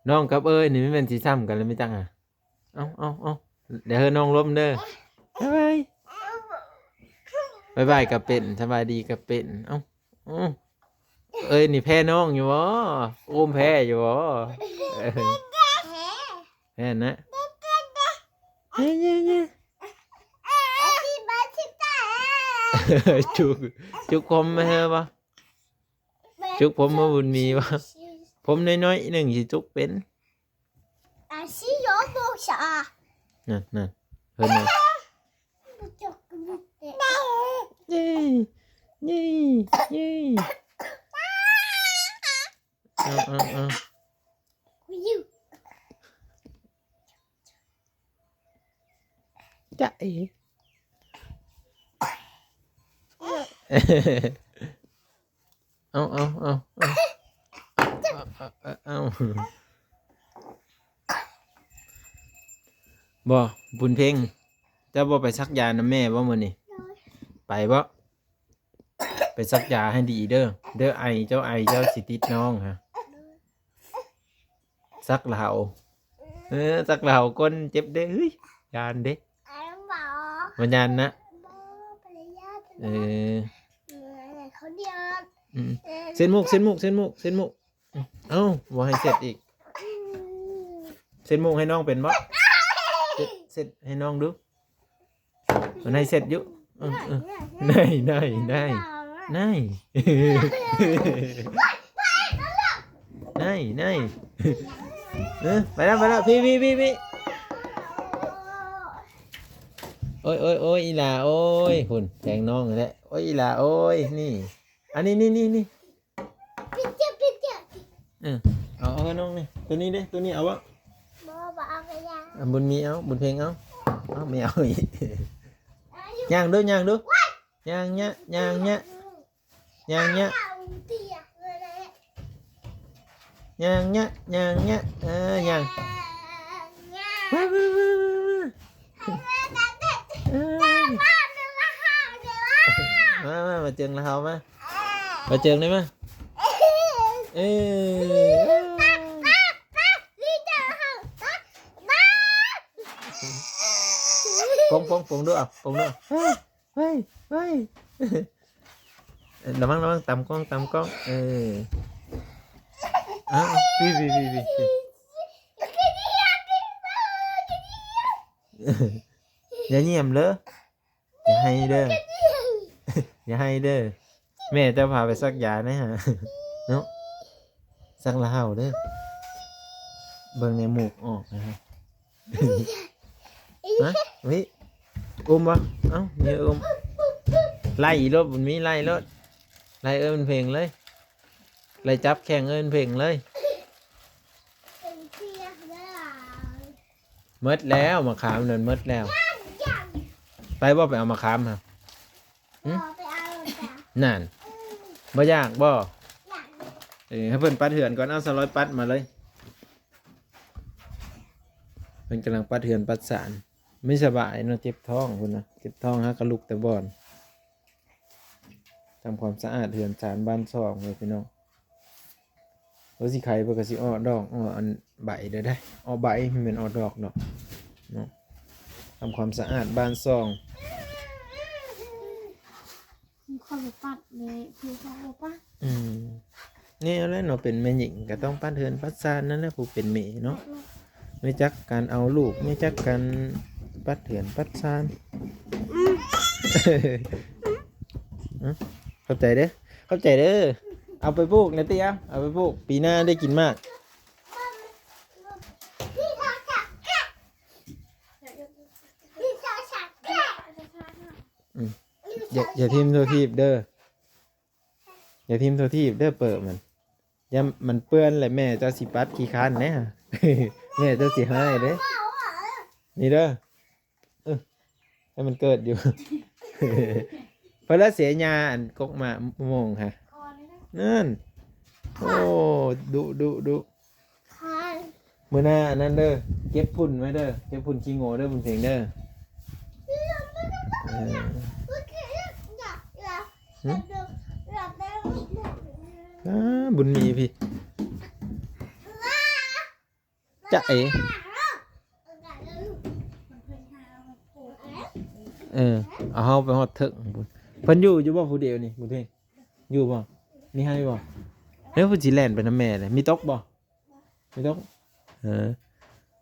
ນ້ອງກັບເອີຍນີ້ແມ່ນຊິຊ້ຳກັນແລ້ວ ມີຈັກຫາ. ເອົາ ເອົາ ເອົາ ດຽວເຮີນ້ອງລົມເດີ. ບາຍບາຍ ບາຍບາຍກໍເປັນ ສະບາຍດີກໍເປັນ. ເອົາ ເອີຍນີ້ແພ້ນ້ອງຢູ່ບໍ່? ໂອມແພ້ຢູ່ບໍ່? ເອີ ແພ້ນະ. ເຢ້ ເຢ້ ເຢ້ ຈຸກ ຈຸກຜົມໃຫ້ເຮີບໍ່? ຈຸກຜົມໃຫ້ບຸນມີບໍ່? ຜົມນ້ອຍໆໜຶ່ງຊິຈຸກເປັນ. ອັນຊີ້ໂຍໂບຊາ ນັ້ນໆ ເຫັນບໍ່? ເຢ້ ເຢ້ ເຢ້ ເອົ້າ ເອົ້າ ເອົ້າ ຈ໊ະເອ. ເອົາ ເອົາ ເອົາ ເອົາ ເອົາ ບໍ່ ບຸນເພັງ ເຈົ້າບໍ່ໄປສັກຢານຳແມ່ບໍ່ມື້ນີ້? ໂດຍ ໄປບໍ່? ໄປສັກຢາໃຫ້ດີເດີ ເດີ ໄອ ເຈົ້າໄອ ເຈົ້າຊິຕິດນ້ອງຫະ. ໂດຍ ສັກລາວ ເອີ ສັກລາວ ຄົນເຈັບເດ້. ເຮີ້ຍ ຢ້ານເດ້ ບໍ່ ບໍ່ຢ້ານນະ. ບໍ່ ບໍ່ໄດ້ຢ້ານ ເອີ ເອີ ເຂົາຢ້ານ ອືມ ເອີ ເຊັດມຸກ ເຊັດມຸກ ເຊັດມຸກ ເຊັດມຸກ. ເອົ້າ ບໍ່ໃຫ້ເຊັດອີກ. ອືມ ເຊັດມຸກໃຫ້ນ້ອງເປັນບໍ່? ເຊັດ ເຊັດໃຫ້ນ້ອງດູ. ມັນໃຫ້ເຊັດຢູ່. ເອີ ເອີ ນາຍ ນາຍ ນາຍ ນາຍ ນາຍ ນາຍ. ເອີ ໄປແລ້ວ ໄປແລ້ວ ພີ້ ພີ້ ພີ້ ພີ້. ໂອ້ຍ ໂອ້ຍ ໂອ້ຍ ອີ່ຫຼ້າ ໂອ້ຍ ພຸ້ນ ແທງນ້ອງແລ້ວ. ໂອ້ຍ ອີ່ຫຼ້າ ໂອ້ຍ ນີ້ ອັນນີ້ ນີ້ ນີ້ ນີ້. ເອີ ເອົາ ເອົາໃຫ້ນ້ອງນີ້ ໂຕນີ້ເດ້ ໂຕນີ້ເອົາບໍ່? ບໍ່ ບໍ່ເອົາກໍຢ່າ. ອ່ະ ບຸນມີເອົາ ບຸນເພັງເອົາ. ເອົາ ແມ່ເອົາອີກ. ຍ່າງດູ ຍ່າງດູ ຍ່າງຍະ ຍ່າງຍະ ຍ່າງຍະ ຍ່າງຍະ ຍ່າງຍະ. ເອີ ຍ່າງ ເອີ ມາ ມາ ມາເຈີງລະເຮົາມາ. ມາເຈີງໄດ້ມາ. ເອີ ປົງ ປົງ ປົງດູ ເອົາ ປົງດູ. ເຮີ້ຍ ເຮີ້ຍ ເຮີ້ຍ ລະວັງ ລະວັງ ຕຳກ້ອງ ຕຳກ້ອງ. ເອີ ອ້າວ ຢ່າຢ້ຽມເດີ. ຢ່າໄຫ້ເດີ ຢ່າໄຫ້ເດີ. ແມ່ເຈົ້າພາໄປສັກຢາແດ່ຫາເນາະ. ສັກລະເຫົ່າເດີ. ເບິ່ງໃນໝູກອອກນະ. ຮະ? ເຮີ້ຍ ອຸ້ມບໍ່? ເອົ້າ ມີອຸ້ມ. ໄລ່ໂລດ ບຸນມີ ໄລ່ໂລດ. ໄລ່ເອີ້ນເພງເລີຍ. ໄລ່ຈັບແຂ້ງເອີ້ນເພງເລີຍ. ເປັນເຊຍເດີ. ໝົດແລ້ວ ມະຂາມນັ້ນໝົດແລ້ວ. ໄປບໍ່ ໄປເອົາມະຂາມຫະ? ຫຶ? ບໍ່ ໄປເອົາຈ້ະ. ນັ້ນ ບໍ່ຢາກບໍ່? ຢາກ. ເອີ ໃຫ້ເພິ່ນປັດເຮືອນກ່ອນ. ເອົາ ສາວລອຍປັດມາເລີຍ. ເພິ່ນກຳລັງປັດເຮືອນປັດຊານ. ໄມ່ສະບາຍເນາະ ເຈັບທ້ອງພຸ້ນນະ ເຈັບທ້ອງ ຫາກະລຸກແຕ່ບ່ອນ. ທຳຄວາມສະອາດເຮືອນຊານບ້ານຊ່ອງເດີພີ່ນ້ອງ. ໂອ້ ຊິໄຄເພິ່ນກະຊິອອກດອກ ອອກອັນໃບເດີໄດ໋ ອອກໃບ ບໍ່ແມ່ນອອກດອກດອກເນາະ. ທຳຄວາມສະອາດບ້ານຊ່ອງ. ຂ້ອຍບໍ່ປັດເລີຍ ຄືເຂົາບໍ່ປັດ. ອືມ ແນວແຫຼະເນາະ ເປັນແມ່ຍິງກະຕ້ອງປັດເຮືອນປັດຊານນັ້ນແຫຼະ ຜູ້ເປັນແມ່ເນາະ. ຮູ້ຈັກການເອົາລູກ ຮູ້ຈັກການປັດເຮືອນປັດຊານ. ອືມ ຂອບໃຈເດີ ຂອບໃຈເດີ. ເອົາໄປປູກນະຕິ ເອົາ ເອົາໄປປູກ ປີໜ້າໄດ້ກິນໝາກ. ອືມ ຢ່າ ຢ່າຖິ້ມທົ່ວທີບເດີ. ຢ່າຖິ້ມທົ່ວທີບເດີ ເປີມັນ ຢ່າມັນເປື້ອນ ແລະແມ່ເຈົ້າຊິປັດຂີ້ຄ້ານເດ້. ແມ່ເຈົ້າຊິຮ້າຍເດ້ ນີ້ເດີ. ເອີ ໃຫ້ມັນເກີດຢູ່. ເພິ່ນລະເສຍຫຍ້າອັນກົກມະມ່ວງຫະ ນັ້ນ. ໂອ້ ດຸ ດຸ ດຸ. ມື້ໜ້າອັນນັ້ນເດີ ເກັບຝຸ່ນໄວ້ເດີ ເກັບຝຸ່ນຂີ້ໂງ່ເດີ ບຸນເພັງເດີ. ເອີ ຫຶ? ອ້າ ບຸນມີພີ້. ຈ໊ະເອ ເອີ ເອົາເຮົາໄປຮອດເທິງພຸ້ນ. ເພິ່ນຢູ່ ຢູ່ບໍ່ຜູ້ດຽວນີ້ ບຸນເພັງ? ຢູ່ບໍ່? ມີໃຫ້ບໍ່? ເອີ ເພິ່ນຊິແລ່ນໄປນຳແມ່ເລີຍ. ມີຕົກບໍ່? ມີຕົກ. ເອີ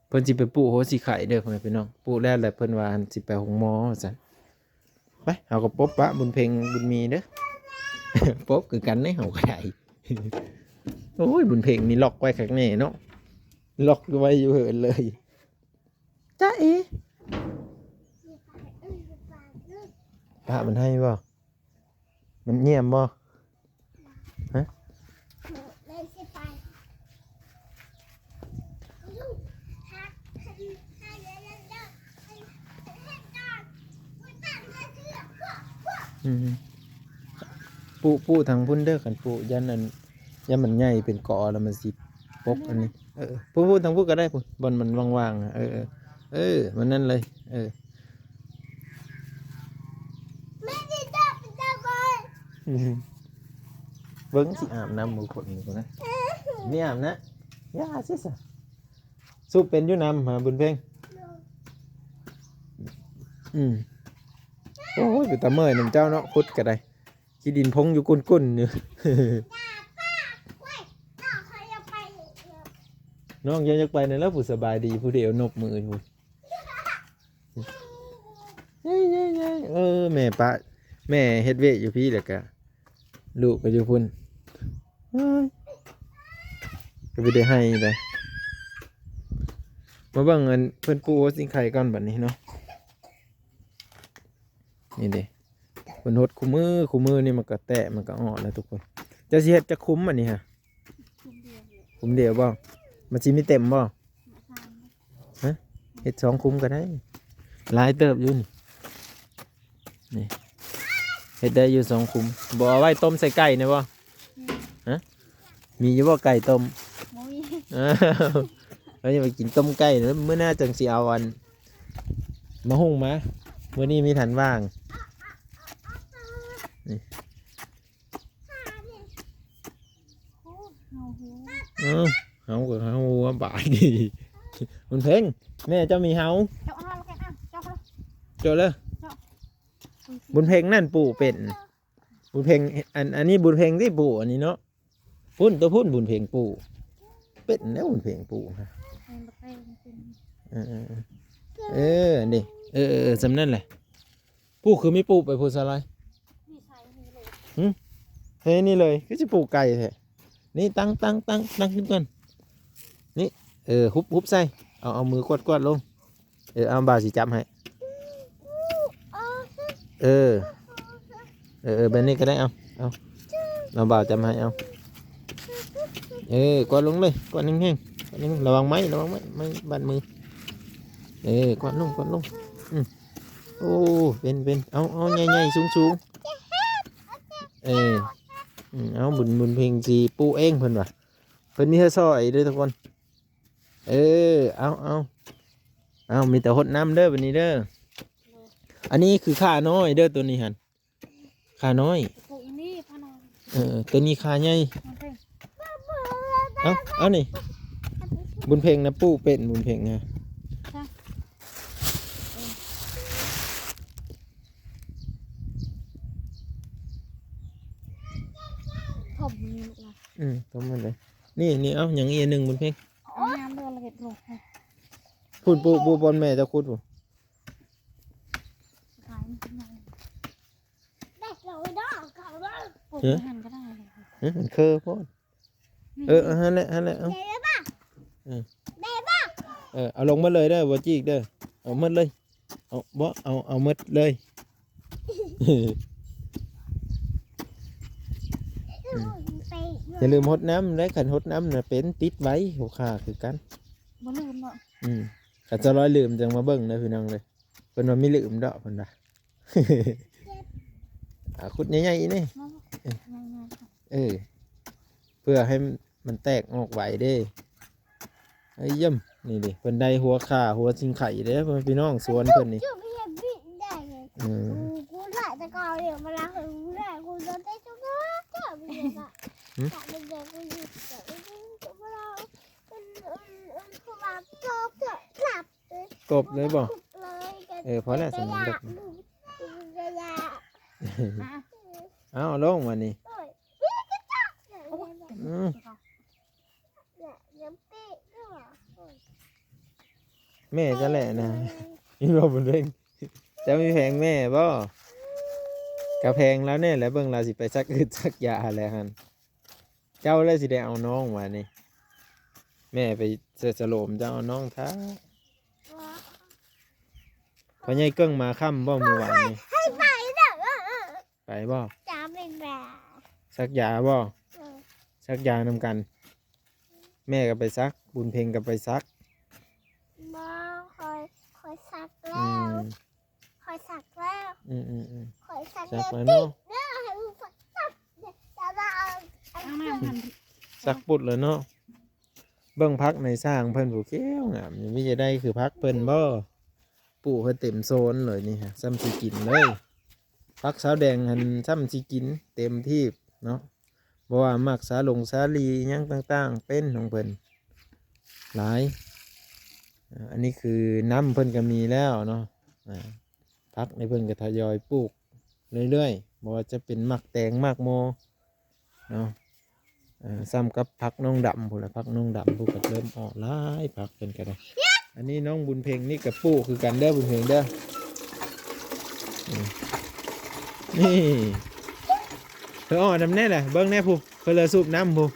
ເພິ່ນຊິໄປປູກຫົວສີໄຂ່ເດີ ພໍ່ແມ່ພີ່ນ້ອງ. ປູກແລ້ວ ແລ້ວເພິ່ນວ່າ ອັນ ຊິໄປໂຮງໝໍວ່າຊັ້ນ. ໄປ ເຮົາກໍປົບປະບຸນເພັງບຸນມີເດີ. ປົບຄືກັນເດ້ ເຮົາກໍໄດ້. ໂອ້ຍ ບຸນເພັງນີ້ລັອກໄວ້ຄັກແນ່ເນາະ. ລັອກໄວ້ຢູ່ເຫີນເລີຍ. ຈ໊ະເອ ປະມັນໃຫ້ບໍ່? ມັນຢ້ຽມບໍ່? ຮະ? ອືມ ປູກ ປູກທາງພຸ້ນເດີ ຄັນປູກ ຢ້ານອັນ ຢ້ານມັນໃຫຍ່ເປັນກໍແລ້ວມັນຊິປົກອັນນີ້. ເອີ ເອີ ພຸ້ນໆ ທາງພຸ້ນກໍໄດ້ ພຸ້ນ ບ່ອນມັນວ່າງໆ ອະ. ເອີ ເອີ ເອີ ມັນນັ້ນເລີຍ. ເອີ ເບິ່ງຊິອາບນ້ຳມື້ຄົນນີ້ພຸ້ນນະ. ນີ້ອາບນະ. ຢ່າຊິຊະ. ສູບເປັນຢູ່ນ້ຳຫາ ບຸນເພັງ? ອືມ. ໂອ້ຍ ເປັນຕາເມື່ອຍນຳເຈົ້າເນາະ ຂຸດກໍໄດ້. ຂີ້ດິນພົງຢູ່ກຸ້ນໆຢູ່. ນ້ອງຍັງຢາກໄປນັ້ນແຫຼະ ຜູ້ສະບາຍດີຜູ້ດຽວ ນົບມືຢູ່ພຸ້ນ. ເອີ ແມ່ປະ ແມ່ເຮັດວຽກຢູ່ພີ້ ແລ້ວກະລູກກໍຢູ່ພຸ້ນ. ເອີຍ ກໍບໍ່ໄດ້ໃຫ້ເດ້. ມາເບິ່ງອັນເພິ່ນປູກຫົວສີໄຂ່ກ່ອນບັດນີ້ເນາະ. ນີ້ເດ້ ເພິ່ນຫົດຄູ່ມື້ ຄູ່ມື້ນີ້ມັນກໍແຕກ ມັນກໍອອກແລ້ວທຸກຄົນ. ເຈົ້າຊິເຮັດຈັກຂຸມອັນນີ້ຫະ? ຂຸມດຽວ ຂຸມດຽວບໍ່? ມັນຊິມີເຕັມບໍ່? ຮະ? ເຮັດສອງຂຸມກໍໄດ້ ຫຼາຍເຕີບຢູ່ນີ້. ນີ້ ເຮັດໄດ້ຢູ່ສອງຂຸມ. ບໍ່ເອົາໄວ້ຕົ້ມໃສ່ໄກ່ແດ່ບໍ່? ຮະ? ມີຢູ່ບໍ່ໄກ່ຕົ້ມ? ບໍ່ມີ. ເອີ ເຮົາຈະໄປກິນຕົ້ມໄກ່ ມື້ໜ້າຈັ່ງຊິເອົາອັນ ມາຫຸ່ງມາ. ມື້ນີ້ມີທັນວ່າງ. ນີ້ ເອີ ເຮົາກໍເຮົາວ່າບາດນີ້. ບຸນເພັງ ແມ່ເຈົ້າມີເຮົາ. ເຈາະເອົາ ເຈາະເອົາ ເຈາະເລີຍ. ບຸນເພັງນັ້ນປູກເປັນ. ບຸນເພັງ ອັນ ອັນນີ້ບຸນເພັງຕິປູກອັນນີ້ເນາະ. ພຸ້ນ ໂຕພຸ້ນບຸນເພັງປູກເປັນແລ້ວ ບຸນເພັງປູກ. ເອີ ເອີ ເອີ ເອີ ນີ້ ເອີ ເອີ ເອີ ສ່ຳນັ້ນແຫຼະ. ປູກຄືມີປູກໄປພຸ້ນສະລາຍ. ຫຶ? ເຮັດນີ້ເລີຍ ຄືຊິປູກໄກແທ້. ນີ້ ຕັ້ງ ຕັ້ງ ຕັ້ງ ຕັ້ງຂຶ້ນກ່ອນ. ນີ້ ເອີ ຮຸບ ຮຸບໃສ່. ເອົາ ເອົາມືກວາດ ກວາດລົງ. ເອີ ເອົາ ບ່າວຊິຈັບໃຫ້. ເອີ ເອີ ເອີ ແບບນີ້ກໍໄດ້. ເອົາ ເອົາ ເອົາ ບ່າວຈັບໃຫ້. ເອົາ ເອີ ກວາດລົງເລີຍ ກວາດແຮງໆ ກວາດແຮງໆ. ລະວັງໄມ້ ລະວັງໄມ້ ໄມ້ບາດມື. ເອີ ກວາດລົງ ກວາດລົງ. ອືມ. ໂອ້ ເປັນ ເປັນ. ເອົາ ເອົາ ໃຫຍ່ໆ ສູງໆ. ເອີ ອືມ. ເອົາ ບຸນ ບຸນເພັງຊິປູກເອງ ເພິ່ນວ່າ. ເພິ່ນມີເຮືອຊ່ອຍເດີທຸກຄົນ. ເອີ ເອົາ ເອົາ ເອົາ ມີແຕ່ຫົດນ້ຳເດີບັດນີ້ເດີ. ອັນນີ້ຄືຂ່ານ້ອຍເດີ ໂຕນີ້ຫັ້ນ ຂ່ານ້ອຍ. ປູກນີ້ຂ່ານ້ອຍ. ເອີ ໂຕນີ້ຂ່າໃຫຍ່. ໂອເຄ. ເອົາ ເອົານີ້ ບຸນເພັງນະປູກເປັນ ບຸນເພັງນະ. ຖົມມັນນີ້ລູກລະ. ອືມ ຖົມມັນເລີຍ. ນີ້ ນີ້ ເອົາ ຫຍັງອີກອັນໜຶ່ງບຸນເພັງ. ເອົານ້ຳເດີລະເຮັດໂລດ. ພຸ້ນ ປູກ ປູກບ່ອນແມ່ເຈົ້າຂຸດພຸ້ນ. ແບກເອົາໄວ້ດອກເຂົາເດີ. ປູກ ເອີ ຢູ່ຫັ້ນກໍໄດ້. ເອີ ມັນເຄີໂພດ. ນີ້ ເອີ ເອີ ຫັ້ນແຫຼະ ຫັ້ນແຫຼະ. ເອົາ ໄດ້ບໍ່? ເອີ ໄດ້ບໍ່? ເອີ ເອົາລົງໝົດເລີຍເດີ ບໍ່ຈີກເດີ ເອົາໝົດເລີຍ. ເອົາ ບໍ່ ເອົາ ເອົາໝົດເລີຍ. ອືມ. ຢ່າລືມຫົດນ້ຳເດີ ຄັນຫົດນ້ຳນະເປັນ ຕິດໄວ ຫົວຂາຄືກັນ. ບໍ່ລືມເນາະ. ອືມ. ຄັນສາວລອຍລືມຈັ່ງມາເບິ່ງເດີພີ່ນ້ອງເດີ. ເພິ່ນວ່າມີລືມດອກ ເພິ່ນວ່າ. ອ່າ ຂຸດໃຫຍ່ໆນີ້. ເອີ ເອີ ເພື່ອໃຫ້ມັນແຕກອອກໄວເດ້. ເອີຍ ຢ້ຳ ນີ້ເດ້ ເພິ່ນໄດ້ຫົວຂ່າຫົວຊິງໄຄເດ້ ພໍ່ແມ່ພີ່ນ້ອງ ສວນເພິ່ນນີ້. ເອີ ເອີ ເອີ. ກົບເລີຍບໍ່? ເອີ ພໍແລ້ວຊັ້ນ ເອົາລົງມານີ້. ອືມ ແມ່ເຈົ້າແຫຼະນະ ເຫັນບໍ່ບຸນເພັງ? ເຈົ້າມີແພງແມ່ບໍ່? ກະແພງລາວແນ່ແຫຼະ ເບິ່ງລາວຊິໄປສັກອຶດສັກຢາແລ້ວຫັ້ນ. ເຈົ້າແຫຼະຊິໄດ້ເອົານ້ອງບາດນີ້ ແມ່ໄປເສີດສະໂຫຼມ ເຈົ້າເອົານ້ອງຖ້າ. ພໍ່ໃຫຍ່ເກິ່ງມາຄ່ຳບໍ່ມື້ວານນີ້? ໄປບໍ່? ສັກຢາບໍ່? ເອີ ສັກຢານຳກັນ ແມ່ກໍໄປສັກ ບຸນເພັງກໍໄປສັກ. ບໍ່ ຂ້ອຍ ຂ້ອຍສັກແລ້ວ ອືມ ຂ້ອຍສັກແລ້ວ ອືມໆໆ ຂ້ອຍສັກ ສັກແລ້ວເນາະ ເດີ ໃຫ້ລູກສັກ ສັກ ແຕ່ວ່າເອົາ ເອົາ ສັກປຸດແລ້ວເນາະ. ເບິ່ງຜັກໃນສວນເພິ່ນຜູ້ຂຽວງາມ ມີຈະໄດ້ຄືຜັກເພິ່ນບໍ່? ປູກໃຫ້ເຕັມໂຊນເລີຍນີ້ ຊ່ຳຊິກິນເລີຍ. ຜັກສາວແດງຫັ້ນຊ່ຳຊິກິນເຕັມທີ່ເນາະ ບໍ່ວ່າໝາກສາຫຼົງສາລີຫຍັງຕ່າງໆ ເປັນຂອງເພິ່ນຫຼາຍ. ອາ ອັນນີ້ຄືນ້ຳເພິ່ນກໍມີແລ້ວເນາະ ອາ ຜັກນີ້ເພິ່ນກໍທະຍອຍປູກເລື້ອຍໆ ບໍ່ວ່າຈະເປັນໝາກແຕງ ໝາກໂມເນາະ. ເອີ ຊ່ຳກັບຜັກນ້ອງດຳພຸ້ນລະ ຜັກນ້ອງດຳພຸ້ນກໍເລີ່ມອອກຫຼາຍ ຜັກເພິ່ນກໍໄດ້. ອັນນີ້ນ້ອງບຸນເພັງນີ້ກໍປູກຄືກັນເດີ ບຸນເພັງເດີ. ນີ້ ນີ້ ເພິ່ນອອກນຳແນ່ແຫຼະ ເບິ່ງແນ່ພຸ້ນ ເພິ່ນເລີຍສູບນ້ຳພຸ້ນ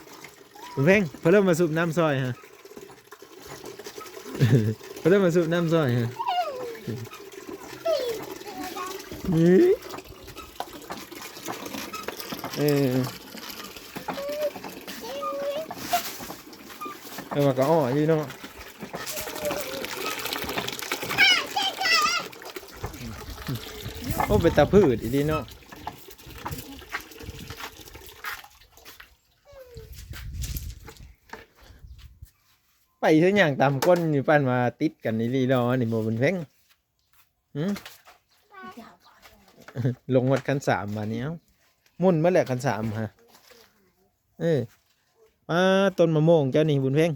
ບຸນເພັງ ເພິ່ນເລີ່ມມາສູບນ້ຳຊ່ອຍຮະ. ເພິ່ນເລີ່ມມາສູບນ້ຳຊ່ອຍຮະ. ເອີ ເອີ ເອີ ວ່າກໍອ້ອຢູ່ເນາະ. ໂອ້ ເປັນຕາພືດອີ່ຫຼີເນາະ. ໄປຄືຫຍັງຕາມກົ້ນຢູ່ ປານວ່າຕິດກັນອີ່ຫຼີດອກ ອັນນີ້ບໍ່ບຸນເພັງ. ຫື ລົງຮອດຂັ້ນສາມບາດນີ້ ເອົ້າ ໝຸ່ນໝົດແຫຼະຂັ້ນສາມຫະ. ເອີ ປາ ຕົ້ນມະມ່ວງເຈົ້ານີ້ບຸນເພັງ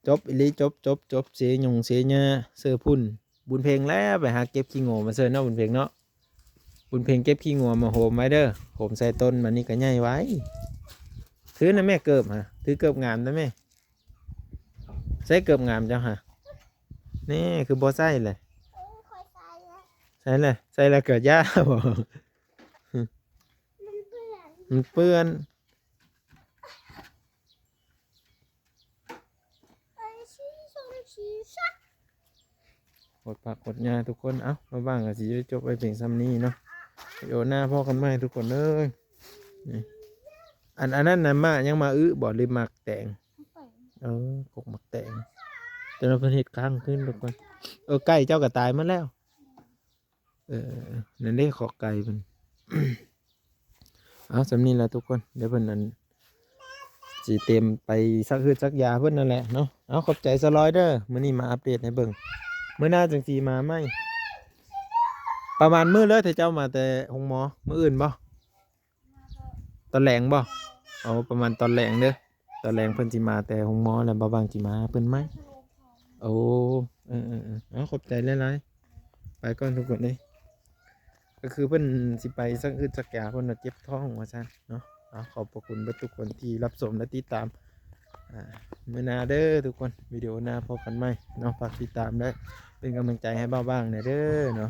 ຈົບອີ່ຫຼີ ຈົບ ຈົບ ຈົບ ເສຍົງເສຫຍ້າ ເສື້ອຝຸ່ນ. ບຸນເພັງແລ້ວໄປຫາເກັບຂີ້ງົວມາເສີເນາະ ບຸນເພັງເນາະ. ບຸນເພັງເກັບຂີ້ງົວມາໂຮມໄວ້ເດີ ໂຮມໃສ່ຕົ້ນ ບາດນີ້ກໍໃຫຍ່ໄວ. ຖືນະແມ່ເກີບຫະ ຖືເກີບງາມນະແມ່. ໃສ່ເກີບງາມເຈົ້າຫະ ແນ່ ຄືບໍ່ໃສ່ແຫຼະ? ເອີ ຂ້ອຍໃສ່ແລ້ວ ໃສ່ແລ້ວ ໃສ່ແລ້ວກໍຢ່າບໍ? ມັນເປື້ອນ ມັນເປື້ອນ. ໂຄດຜັກໂຄດຫຍ້າທຸກຄົນ. ເອົ້າ ມາບາງກໍຊິຈົບໄວ້ພຽງຊ່ຳນີ້ເນາະ. ວິດີໂອໜ້າພໍ້ກັນໃໝ່ທຸກຄົນເອີຍ. ນີ້ ອັນ ອັນນັ້ນນະ ໝາກຫຍັງ ໝາກອຶບໍ ຫຼືໝາກແຕງ? ໝາກແຕງ. ເອີ ກົກໝາກແຕງ. ແຕ່ວ່າເພິ່ນເຮັດຄ້າງຄືນທຸກຄົນ. ເອີ ໄກ່ເຈົ້າກໍຕາຍໝົດແລ້ວ. ເອີ ນັ້ນເດ້ ຄອກໄກ່ເພິ່ນ. ເອົາ ຊ່ຳນີ້ລະທຸກຄົນ ດຽວເພິ່ນ ອັນ ຊິຕຽມໄປສັກຮືດສັກຢາເພິ່ນນັ້ນແຫຼະເນາະ. ເອົາ ຂອບໃຈສະຫຼອຍເດີ ມື້ນີ້ມາອັບເດດໃຫ້ເບິ່ງ. ມື້ໜ້າຈັ່ງຊິມາໃໝ່. ປະມານມື້ເລີຍ ຖ້າເຈົ້າມາແຕ່ໂຮງໝໍ ມື້ອື່ນບໍ? ຕອນແລງບໍ? ເອົາ ປະມານຕອນແລງເດີ ຕອນແລງເພິ່ນຊິມາແຕ່ໂຮງໝໍ ແລ້ວບ່າວບາງຊິມາຫາເພິ່ນໃໝ່. ໂອ້ ເອີໆໆ ເອົາ ຂອບໃຈຫຼາຍໆ. ໄປກ່ອນທຸກຄົນເອີຍ. ກໍຄືເພິ່ນຊິໄປສັກອຶດສັກຢາ ເພິ່ນວ່າເຈັບທ້ອງວ່າຊັ້ນເນາະ. ເອົາ ຂອບພະຄຸນເບິດທຸກຄົນທີ່ຮັບຊົມ ແລະ ຕິດຕາມ. ອ່າ ມື້ໜ້າເດີທຸກຄົນ ວິດີໂອໜ້າພົບກັນໃໝ່ເນາະ. ຝາກຕິດຕາມ ແລະ ເປັນກຳລັງໃຈໃຫ້ບ່າວບາງແດ່ເດີເນາະ.